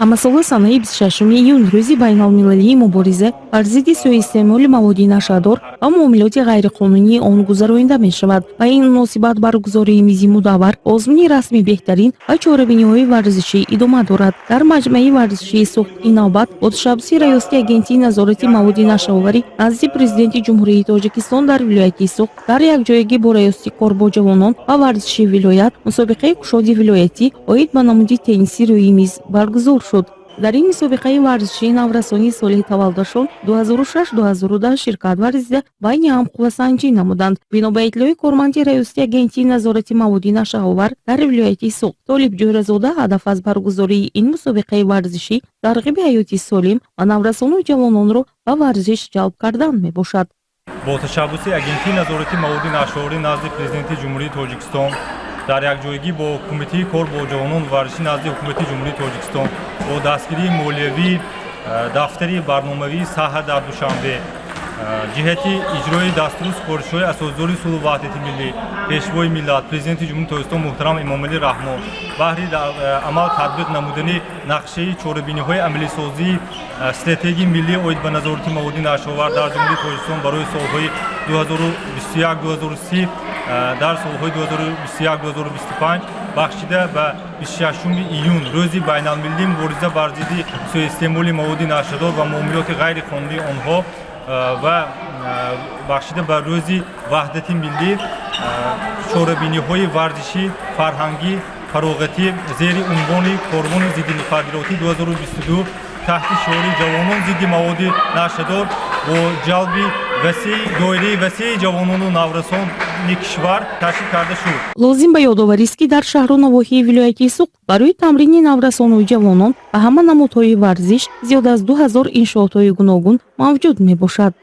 Ҳамасола санаи 26 июн рӯзи байналмилалии мубориза бар зидди сӯистеъмоли маводи нашъадор ва муомилоти ғайриқонунии он гузаронида мешавад. Ба ин муносибат баргузории мизи мудаввар, озмуни расми беҳтарин ва чорабиниҳои варзишӣ идома дорад. Дар маҷмӯаи варзишии Суғд ин навбат бо ташаббуси раёсати Агентии назорати маводи нашъаоварӣ назди Президенти Ҷумҳурии Тоҷикистон дар вилояти Суғд дар якҷоягӣ бо раёсати кор бо ҷавонон ва варзиши вилоят мусобиқаи кушоди вилоятӣ оид ба намуди тенниси рӯи миз баргузор шуд. Дар ин мусобиқаи варзишии наврасони соли таваллудашон 2006-2010 ширкат варзида, байни ҳам қуввасанҷӣ намуданд. Бино ба иттилои корманди раёсати Агентии назорати маводи нашъаовар дар вилояти Суғд Толиб Ҷӯразода, ҳадаф аз баргузории ин мусобиқаи варзишӣ тарғиби ҳаёти солим ва наврасону ҷавононро ба варзиш ҷалб кардан мебошад. Бо ташаббуси Агентии назорати маводи нашъаоварӣ назди Президенти Ҷумҳурии Тоҷикистон дар якҷоягӣ бо Кумитаи кор бо ҷавонон варзишӣ назди Ҳукумати Ҷумҳурии Тоҷикистон, бо дастгирии молиявии дафтари барномавии саҳҳа дар Душанбе, ҷиҳати иҷрои дастуру супоришҳои Асосгузори сулҳу ваҳдати миллӣ, Пешвои миллат, Президенти Ҷумҳурии Тоҷикистон муҳтарам Эмомалӣ Раҳмон, баҳри дар амал татбиқ намудани нақшаи чорабиниҳои амалисозии стратегияи миллӣ оид ба назорати маводи нашъаовар дар Ҷумҳурии Тоҷикистон барои солҳои 2021-2030, дар солҳои 2021-2025, бахшида ба 26 июн, рӯзи байналмилалии мубориза бар зидди сӯистеъмоли маводи нашъадор ва муомилоти ғайриқонунии онҳо ва бахшида ба рӯзи ваҳдати миллӣ, чорабиниҳои варзишӣ, фарҳангӣ, фароғатӣ зери унвони «Корвони зидди мухаддиротӣ 2022» таҳти шиори «Ҷавонон зидди маводи нашъадор» бо ҷалби васеи доираи васеи ҷавонону наврасони кишвар ташкил карда шуд. Лозим ба ёдоварист, ки дар шаҳру навоҳии вилояти Суғд барои тамрини наврасону ҷавонон ба ҳама намудҳои варзиш зиёд аз 2000 иншоотҳои гуногун мавҷуд мебошад.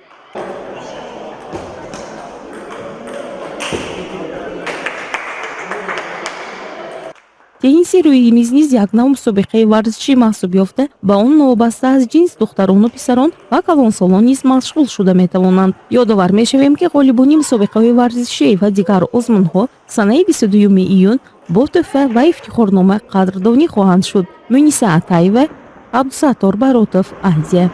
Тенниси рӯи миз низ як нав мусобиқаи варзишӣ маҳсуб ёфта, ба он новобаста аз ҷинс духтарону писарон ва калонсолон низ машғул шуда метавонанд. Ёдовар мешавем, ки ғолибони мусобиқаҳои варзишӣ ва дигар озмунҳо санаи 22 июн бо тӯҳфа ва ифтихорнома қадрдонӣ хоҳанд шуд. Муниса Атаева, Абдусаттор Баротов, Азия.